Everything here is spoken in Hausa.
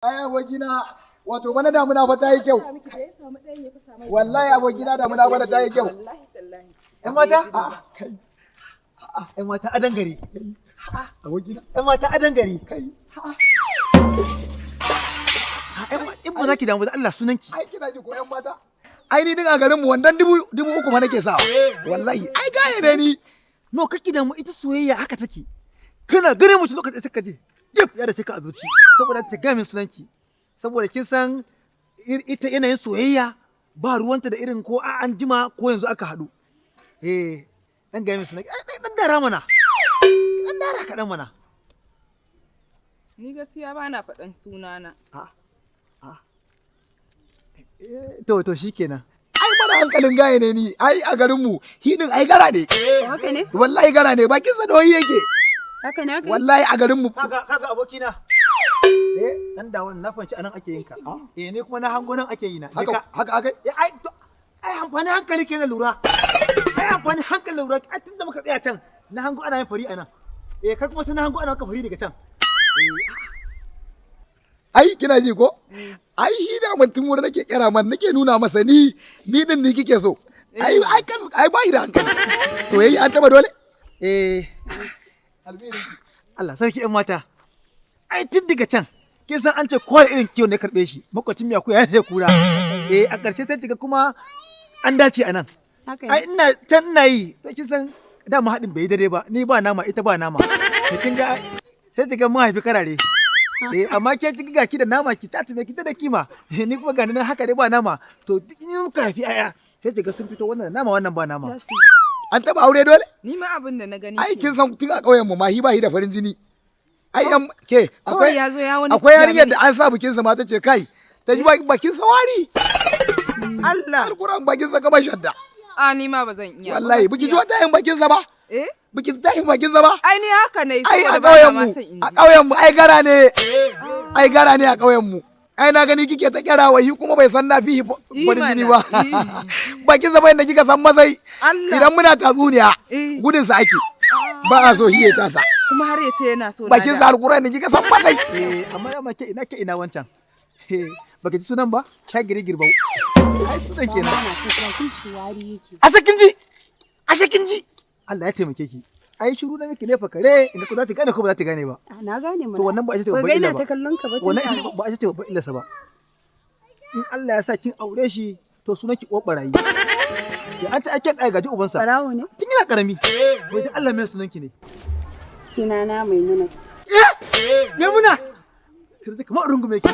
Ai abokina, wato bana damuna fa ta yi kyau. Wallahi abokina, damuna bana ta yi kyau. Wallahi tallahi. ‘Yan mata? A'a, kai. ‘Yan mata adan gari. Abokina. ‘Yan mata adan gari. Kai. In ba za ki damu da Allah, sunanki. Ai kina ji ko, yan mata? Ai ni din a garin mu wannan 3,000 ma nake sawa. Wallahi ai gaye ne ni. No, kake damu, ita soyayya haka take. Kana ganin mutum lokacin da suka je. Jif ya da take a zuci. Saboda ta gaya min sunanki. Saboda kin san ita yanayin soyayya ba ruwanta da irin ko a an jima ko yanzu aka haɗu. Eh, dan gaya min sunanki. Ai dan dara mana. Dan dara kaɗan mana. Ni gaskiya ba na faɗan sunana. To shikenan. Ai mara hankalin gaye ne ni. Ai a garin mu hi din ai gara ne. Haka ne? Wallahi gara ne, bakin sa doyi yake. Haka ne haka ne? Wallahi a garin mu. Kaga abokina. Eh. Dan da wannan na fahimci anan ake yin ka. Eh, ni kuma na hango nan ake yi na. Je Haka ka. Haka akai. Ya ai to, ai amfani hankali kenan lura. Ai amfani hankali lura. Ai tunda muka tsaya can na hango ana yin fari anan. Eh, kai kuma sai na hango ana maka fari daga can. Ai kina ji ko? Ai hi da mun tun wuri nake kira man, nake nuna masa ni din ni kike so. Ai ai kan ai bai da hankali. Soyayya an taba dole? Eh, Allah sarki yan mata. Ai tun daga can kin san an ce kowa irin kiwon ne karbe shi. Makwacin miya ko ya sai kura. Eh, a ƙarshe sai kiga kuma an dace anan. Haka Ai ne. ina can ina yi. To kin san dama haɗin bai yi daidai ba. Ni ba nama, ita ba nama. To kin ga sai kiga mun haifi karare. Eh, amma ke kin ga ki da nama, ki tace me ki da kima. Ni kuma ga ni nan haka dai ba nama. To duk in muka haifi aya sai kiga sun fito wannan da nama, wannan ba nama. An taba aure dole? Ni ma abin da na gani. Ai kin san tun a ƙauyen mu ma hi ba hi da farin jini. Ai yan ke Kawai akwai ya zo ya wani akwai yarinyar da an sa bikin sa ma ta ce kai, ta ji bakin sa wari. Allah. Alquran bakin sa kamar shadda. A ni ma ba zan iya ba, Wallahi biki ji gaskiya. wata yin bakin sa ba? Eh? Biki ta yin bakin sa ba? Ai ni haka ne Ai a saboda ba ƙauyen na ma mu son in a ji. ƙauyen mu ai gara ne. Ai gara ne a ƙauyen mu. Ai na gani kike ta kira wai kuma bai san na fi Yi farin jini mana, ba. yi. Bakin sa bai da kika san masai. Allah. Idan muna tatsuniya Eh. gudun sa ake. Ba a so hiye tasa. Kuma har ya ce yana so na Bakin da. sa alquran da kika san masai. Eh, amma dama ke ina, ke ina wancan. Eh, baka ji sunan ba? Shagiri girbau. Ai sunan kenan. Ba na so, bakin shi wari yake. Ashe kin ji? Ashe kin ji? Allah ya taimake ki. Ai shiru na miki ne fa kare, inda ko za ta gane ko ba za ta gane ba. Ah, na gane mana. To wannan ba ita ce Ba babban ga illa ina ba. ta kallon ka ba tun Wannan ita ɗazu. ce ba ita ce babban illarsa ba. In Allah ya sa kin aure shi, to sunan ki uwar barayi. Ya an ce aikin ɗaya gaji ubansa. Barawo ne? Tun yana karami. Wai dan Allah, mai sunan ki ne? Sunana Maimuna. Eh! Maimuna! Kirji kamar rungume ki.